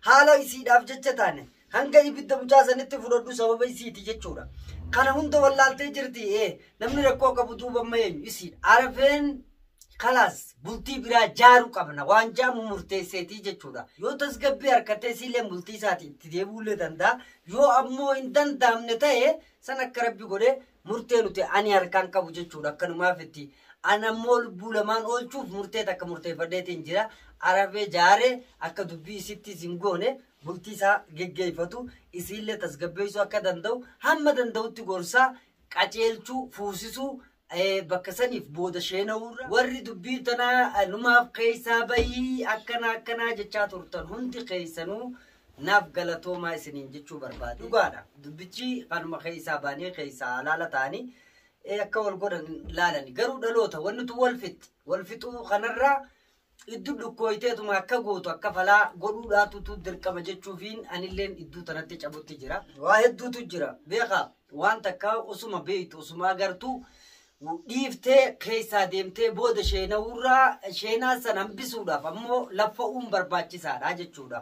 Haala isiidhaaf jecha taane hanga ibidda mucaa sanitti fudhadhu sababa isiiti jechuudha. Kana hunda wallaaltee jirti. Namni rakkoo qabu duuba amma eenyu isiidha. Arafeen kalaas bultii biraa jaaruu qabna waan jaamu murteesseetii jechuudha. Yoo tasgabbii harkattee isiillee bultii isaati itti deebi'uullee danda'a. Yoo ammoo hin danda'amne ta'e san akka rabbi godhe murtee nuti ani harkaan qabu jechuudha. Akkanumaaf itti an ammoo lubbuu lamaan oolchuuf murtee takka murteeffadheetiin jira. Arafee jaaree akka dubbii isittis hin goone bultii isaa geggeeffatu isiillee tasgabbeessuu akka danda'u hamma danda'utti gorsaa qaceelchuu fuusisuu bakka saniif booda sheena'uurra warri dubbii tanaa numaaf keessaa bahii akkana akkanaa jechaa turtan hundi keessanuu naaf galatoomaa isiniin jechuu barbaade. Dhugaadha. Dubbichi kanuma keessaa baanii keessaa alaala ta'anii akka wal godhan laalani. Garuu dhaloota wannitu wal fixi. Wal fixuu kanarraa iddoo dhukkooyteetuma akka gootu akka falaa godhuudhaatutu dirqama jechuufiin anilleen iddoo tanatti cabutti jira. Waa hedduutu jira. Beekaa waan takka osuma beektu osuma agartuu dhiiftee keessaa deemtee booda sheena'uurraa sheenaa san hambisuudhaaf ammoo laffa'uun barbaachisaadha jechuudha.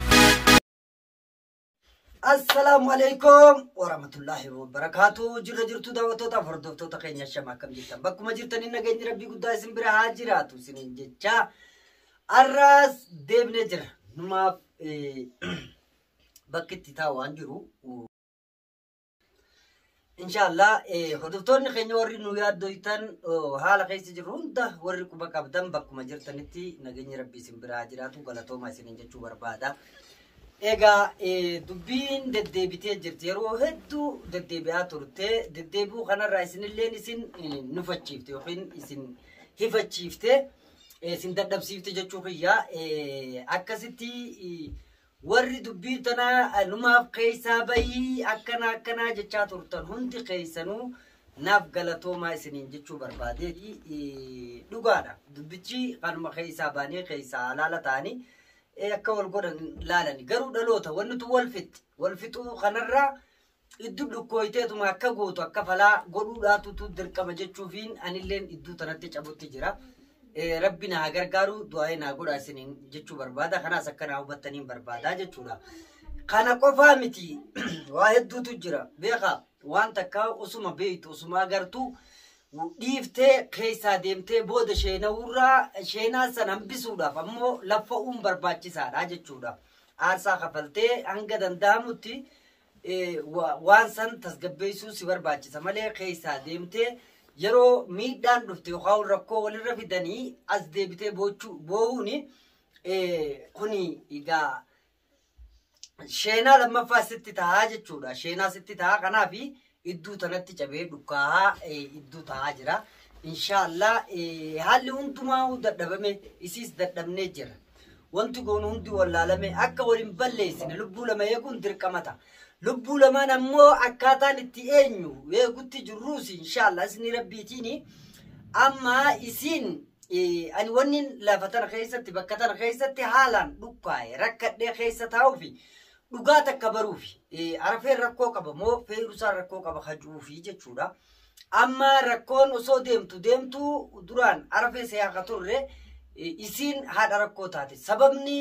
Assalaamu alaikum warahmatullahi wabarakaatu. Jirra jirtu daawwattootaaf hordoftoota keenya shama akkam jirtan. Bakkuma jirtanii nageenyi rabbii guddaa isin bira haa jiraatu isiniin jecha. Arraas deebinee jira. Numaaf bakki itti taa'u waan jiru. Inshaallah hordoftoonni keenya warri nu yaaddoytan haala keessa jiru hunda warri quba qabdan bakkuma jirtanitti nageenyi rabbii isin bira haa jiraatu galatoomaa isiniin jechuu barbaada. Egaa dubbiin deddeebitee jirti. Yeroo hedduu deddeebi'aa turte. Deddeebi'uu kanarraa isinilleen isin nufachiifte yookiin isin hifachiifte isin dadhabsiifte jechuu kiyya. Akkasitti warri dubbii tanaa numaaf keessaa bahii akkana akkanaa jechaa turtan hundi keessanuu naaf galatoomaa isiniin jechuu barbaade. Dhugaadha. Dubbichi kanuma keessaa baanii keessaa alaala ta'anii akka wal godhan laalani. Garuu dhaloota wannitu wal fixi. Wal fixuu kanarraa iddoo dhukkooyteetuma akka gootu akka falaa godhuudhaatutu dirqama jechuufiin anilleen iddoo tanatti cabutti jira. Rabbi na haa gargaaru du'aa naa godha isiniin jechuu barbaada. Kanaas akka naa hubattaniin barbaada jechuudha. Kana qofaa miti waa hedduutu jira. Beekaa waan takka osuma beektu osuma agartuu dhiiftee keessaa deemtee booda sheena'uurraa sheenaa san hambisuudhaaf ammoo laffa'uun barbaachisaadha jechuudha. Aarsaa kafaltee hanga danda'amutti waan san tasgabbeessuu si barbaachisa malee keessaa deemtee yeroo miidhaan dhufte yookaan rakkoo walirra fidanii as deebitee boo'uuni kuni egaa sheenaa lammaffaa sitti tahaa jechuudha. Sheenaa sitti tahaa kanaaf iddoo tanatti cabee dhukkaa'aa iddoo tahaa jira. Inshaallah haalli hundumaa dadhabame isiis dadhabnee jira. Wanti goonu hundi wallaalame akka waliin balleessine lubbuu lama eeguun dirqama ta'a. Lubbuu lamaan ammoo akkaataan itti eenyu eegutti jirruus inshaallah isin rabbiitiin amma isiin ani wanni lafa tana keessatti bakka tana keessatti haalaan dhukkaa'e rakkadhee keessa taa'uufi dhugaa takka baruufi arafeen rakkoo qaba moo feerusaan rakkoo qaba hajuufi jechuudha. Amma rakkoon osoo deemtu deemtu duraan arafee seeqa turre isiin haadha rakkoo taate. Sababni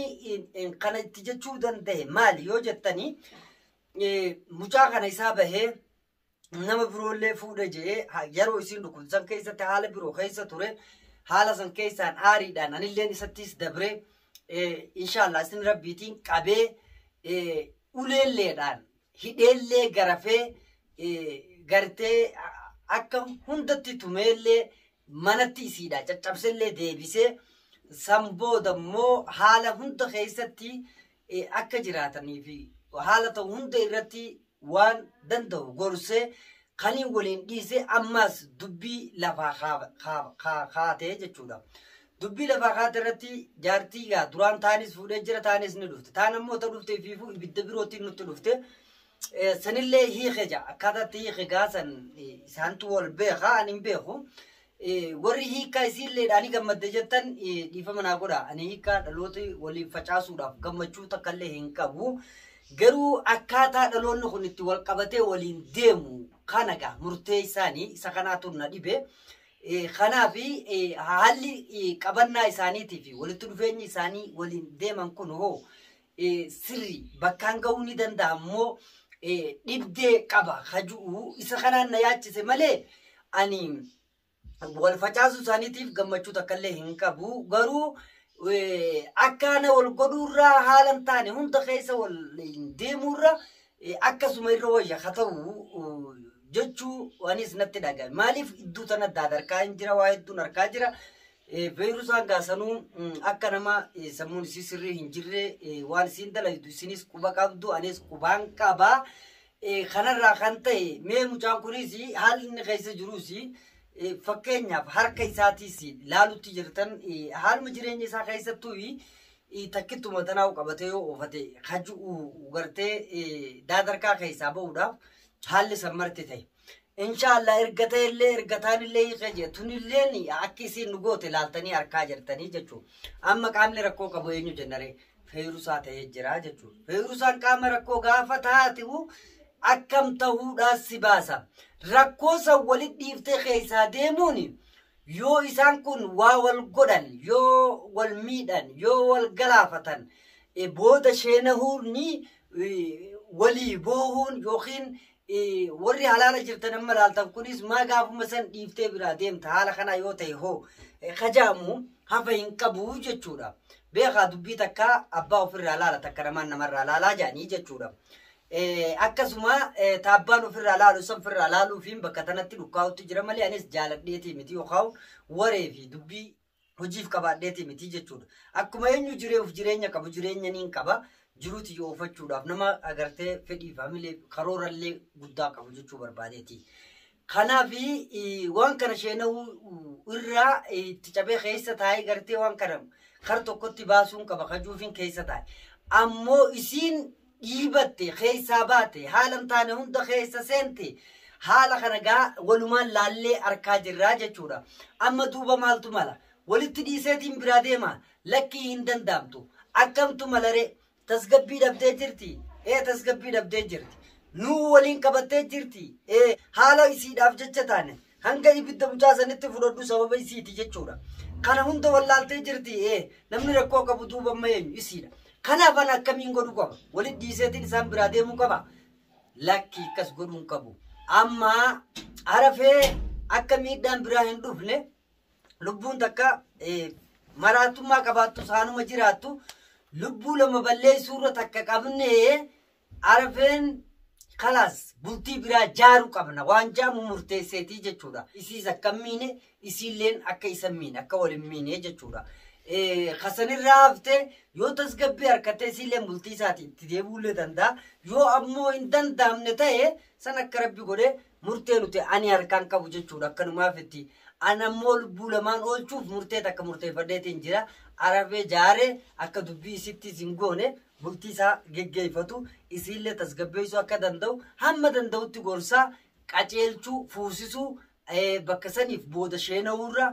kana itti jechuu danda'e maali yoo jettanii mucaa kana isaa bahee nama biroollee fuudhe jedhee yeroo isiin dhukkubsan keessatti haala biroo keessa ture haala san keessaan aariidhaan anilleen isattis dabree inshaallah isin rabbiitiin qabee uleelleedhaan hidheellee garafee gartee akka hundatti tumeellee manatti isiidha caccabsellee deebisee san booda immoo haala hunda keessatti akka jiraatanii fi haala ta'u hunda irratti waan danda'u gorsee kaniin waliin dhiisee ammas dubbii lafaa kaatee jechuudha. Dubbii lafaa kaate irratti jaartii gaa duraan taanis fuudhee jira taanis ni dhufte. Taan ammoo ta dhufte fiifuu ibidda birootiin nutti dhufte. Sanillee hiike jaa akkaataatti hiike gaa san isaantu wal beekaa ani hin beeku. Warri hiikaa isiillee ani gammadde jettan dhiifama naa godha. Ani hiikaa dhaloota waliin facaasuudhaaf gammachuu takkallee hin qabu. Garuu akkaataa dhaloonni kun itti wal qabatee waliin deemu kana gaa murtee isaanii isa kanaatu na dhibe. Kanaaf haalli qabannaa isaaniitii fi walitti dhufeenyi isaanii waliin deeman kun hoo Sirri bakkaan ga'uu ni danda'a ammoo dhibdee qaba haju'u isa kanaan na yaachise malee ani wal facaasuu isaaniitiif gammachuu takkallee hin qabu. Garuu akkaana wal godhuurraa haala hin taane hunda keessa wal deemuurra akkasuma irra wayya haa ta'u jechuu anis natti dhaga'ame. Maaliif iddoo tana daadarkaa hin jira, waa hedduun harkaa jira. Feerusaan gaasanuu akka nama sammuun isii sirrii hin jirre waan isiin dalagdu isinis quba qabdu, anis qubaan qaba. Kanarraa kan ta'e mee mucaan kunis haalli inni keessa jirus fakkeenyaaf harka isaatiis laalutti jirtan, haaluma jireenya isaa keessattuu takkittuma tanaa'u qabatee yoo oofate haju'u gartee daadarkaa keessaa ba'uudhaaf haalli san marti ta'e. Inshaallah erga ta'ellee erga taanillee hiikee jira. Tunilleen akka isiin nu goote laaltanii harkaa jirtanii jechuudha. Amma qaamni rakkoo qabu eenyu jennaree? Feerusaa ta'ee jira jechuudha. Feerusaan qaama rakkoo gaafa taatu akkam ta'uudhaas si baasa. Rakkoo san walitti dhiiftee keessaa deemuun yoo isaan kun waa wal godhan, yoo wal miidhan, yoo wal galaafatan, booda sheenahuun walii boohuun yookiin warri halaala jirtan amma laaltan kunis maa gaafuma san dhiiftee biraa deemta haala kana yoo ta'e hoo kajaamu hafa hin qabu jechuudha. Beekaa dubbii takka abbaa ofirraa laala, takka namaan namarraa laalaa jedhanii jechuudha. Akkasuma taabbaan ofirraa laalu san ofirraa laaluufiin bakka tanatti dhukkaa'utti jira malee anis jaaladheetii miti yookaan waree fi dubbii hojiif qabaadheetii miti jechuudha. Akkuma eenyu jireef jireenya qabu jireenya niin qaba. Jiruuti yoo ofachuudhaaf nama agartee fedhii fi hamilee karoorallee guddaa qabu jechuu barbaadeeti. Kanaaf waan kana sheena'uu irraa itti cabee keessa taa'ee gartee waan kana kar tokkotti baasuun qaba kajuufiin keessa taa'e. Ammoo isiin dhiibatte keessaa baate haala hin taane hunda keessa seente haala kana gaa walumaan laallee harkaa jirraa jechuudha. Amma duuba maaltu mala? Walitti dhiiseetiin biraa deema, lakkii hin danda'amtu. Akkamtu malaree? Tasgabbii dhabdee jirti. Tasgabbii dhabdee jirti. Nuu waliin qabattee jirti. Haala isiidhaaf jecha taane hanga ibidda mucaa sanitti fudhadhu sababa isiiti jechuudha. Kana hunda wallaaltee jirti. Namni rakkoo qabu duuba amma eenyu? Isiidha. Kanaaf ana akkamiin godhuu qaba? Walitti dhiiseetiin isaan biraa deemuu qaba? Lakkii akkas godhuu hin qabu. Amma arafee akka miidhaan biraa hin dhufne, lubbuun takka maraatummaa qabaattu saanuma jiraattu, lubbuu lama balleessuurra takka qabnee arafeen kalaas bultii biraa jaaruu qabna waan jaamu murteesseetii jechuudha. Isiis akka hin miine, isiilleen akka isa hin miine, akka wal hin miine jechuudha. Kasanirraa haftee yoo tasgabbii harkattee isiilleen bultii isaati itti deebi'uullee danda'a. Yoo ammoo hin danda'amne ta'e san akka rabbi godhee murtee nuti ani harkaan qabu jechuudha. Akkanumaaf itti ani ammoo lubbuu lamaan oolchuuf murtee takka murteeffadheetiin jira. Arafee jaaree akka dubbii isitti hin goone bultii isaa geggeeffatu, isiillee tasgabbeessuu akka danda'u hamma danda'utti gorsaa qaceelchuu fuusisuu bakka saniif booda sheena'uurra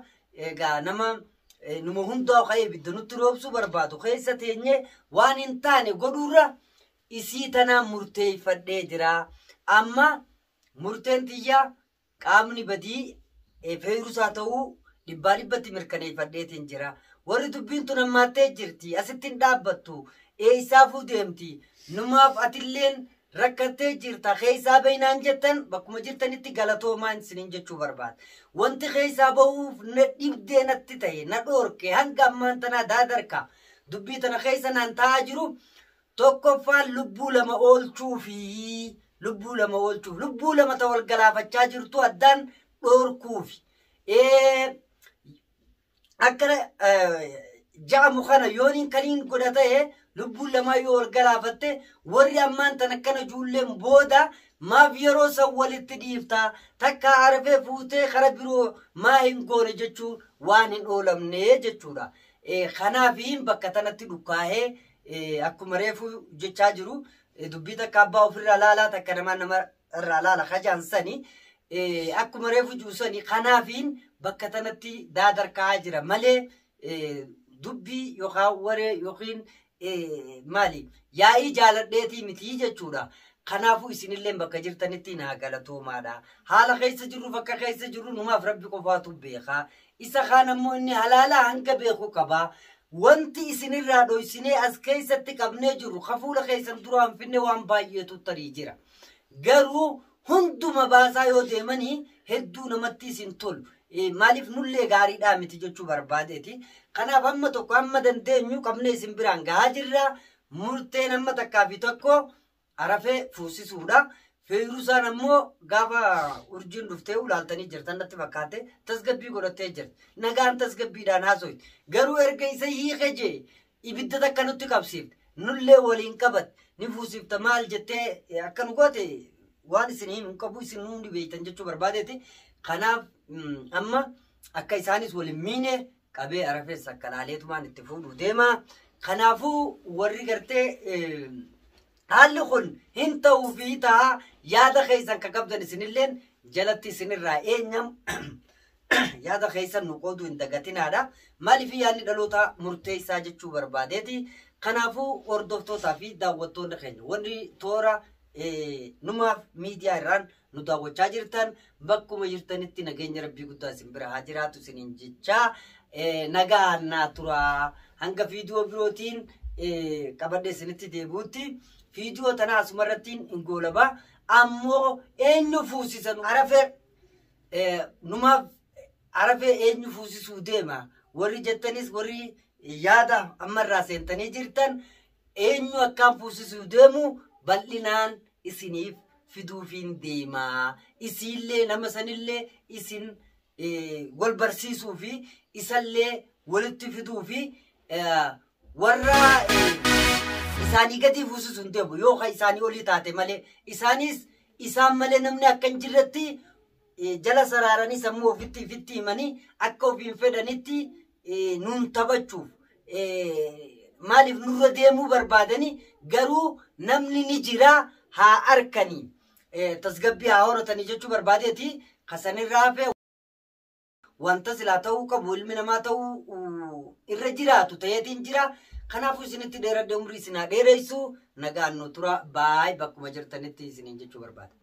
egaa nama numa hundaa ka'ee ibidda nutti roobsuu barbaadu keessa teenyee waan hin taane godhuurra isii tanaan murteeffadhee jira. Amma murteen tiyyaa qaamni badii feerusaa ta'uu dhibbaa dhibbatti mirkaneeffadheetiin jira. Warri dubbiin tun hammaattee jirti, asitti hin dhaabbattu, eessaafuu deemti, numaaf atilleen rakkattee jirta, keessaa bahinaan jettan bakkuma jirtanitti galatoomaan isiniin jechuu barbaada. Wanti keessaa bahuuf na dhibdee natti ta'e, na dhoorke hanga ammaan tanaa daadarka dubbii tana keessa naan taa'aa jiru tokkoffaan lubbuu lama oolchuufi lubbuu lama oolchuuf lubbuu lama ta wal galaafachaa jirtu addaan dhoorkuufi. Akka ja'amu kana yooniin kaniin godha ta'e lubbuun lamaa yoo wal galaafatte warri ammaan tan akkana ijoolleen booda maaf yeroo san walitti dhiifta, takka arafee fuutee kara biroo maa hin goone jechuu waan hin oolamne jechuudha. Kanaaf bakka tanatti dhukkaahee akkuma reefu jechaa jiru dubbii takka abbaa ofirraa laalaa takka namaa nama irraa laala kajaan sani akkuma reefu juusani kanaafiin bakka tanatti daadarkaa jira malee dubbii yookaan waree yookiin maali yaa'ii jaaladheetii miti jechuudha. Kanaafuu isinillee bakka jirtanitti naa galatoomaadha. Haala keessa jirru bakka keessa jirru numaaf rabbi qofaatu beeka. Isa kaan ammoo inni halaalaa hanga beeku qaba. Wanti isinirraa dhoysinee as keessatti qabnee jirru hafuura keessan duraan finne waan baay'eetu tarii jira. Garuu hunduma baasaa yoo deemanii hedduu namatti isin tolu. Maaliif nullee gaariidhaa miti jechuu barbaadeeti. Kanaaf amma tokko amma dandeenyu qabnee isin biraan gahaa jirra. Murteen amma takkaa fi tokko Arafee fuusisuudha. Feerusaan ammoo gaafa urjiin dhuftee ulaaltanii jirtan natti fakkaate tasgabbii godhattee jirti. Nagaan tasgabbiidhaan haasoyti. Garuu erga isa hiike jee ibidda takka nutti qabsiifte. Nullee waliin qabatte. Ni fuusifta maal jettee akka nu goote waan isin hin qabu isin hundi beektan jechuu barbaadeeti. Kanaaf amma akka isaanis waliin miine qabee Arafees akka laaleetumaan itti fuudhuu deema. Kanaafuu warri gartee haalli kun hin ta'uu fi ta'a yaada keessan kan qabdan isinilleen jalatti isinirraa eenyam yaada keessan nu qooduu hin dagatinaadha. Maaliif yaadni dhaloota murteessaa jechuu barbaadeeti. Kanaafuu hordoftootaa fi daawwattoonni keenya warri toora numaaf miidiyaa irraan nu daawwachaa jirtan bakkuma jirtanitti nageenya rabbii guddaa isin bira haa jiraatu isiniin jechaa nagaan naa tura hanga viidiyoo birootiin qabadhee isinitti deebi'utti viidiyoo tana asuma irratti hin goolaba ammoo eenyu fuusisan Arafee numaaf Arafee eenyu fuusisuu deema warri jettanis warri yaada ammarraa seentanii jirtan eenyu akkaan fuusisuu deemu bal'inaan isiniif fiduufiin deema. Isiillee nama sanillee isin wal barsiisuu fi isallee walitti fiduu fi warra isaanii gadii fuusisuu hin deemu yoo ka isaanii olii taate malee isaanis isaan malee namni akka hin jirretti jala saraaranii sammuu ofitti ofitti himanii akka ofiin fedhanitti nuun taphachuuf maaliif nurra deemuu barbaadanii garuu namni ni jira haa arkanii tasgabbii haa horatanii jechuu barbaadeeti kasanirraa hafe wanta silaa ta'uu qabu ilmi namaa ta'uu irra jiraatu ta'eetiin jira. Kanaafuu isinitti dheeradhe umrii isin haa dheeressu nagaan nu tura baay bakkuma jirtanitti isiniin jechuu barbaada.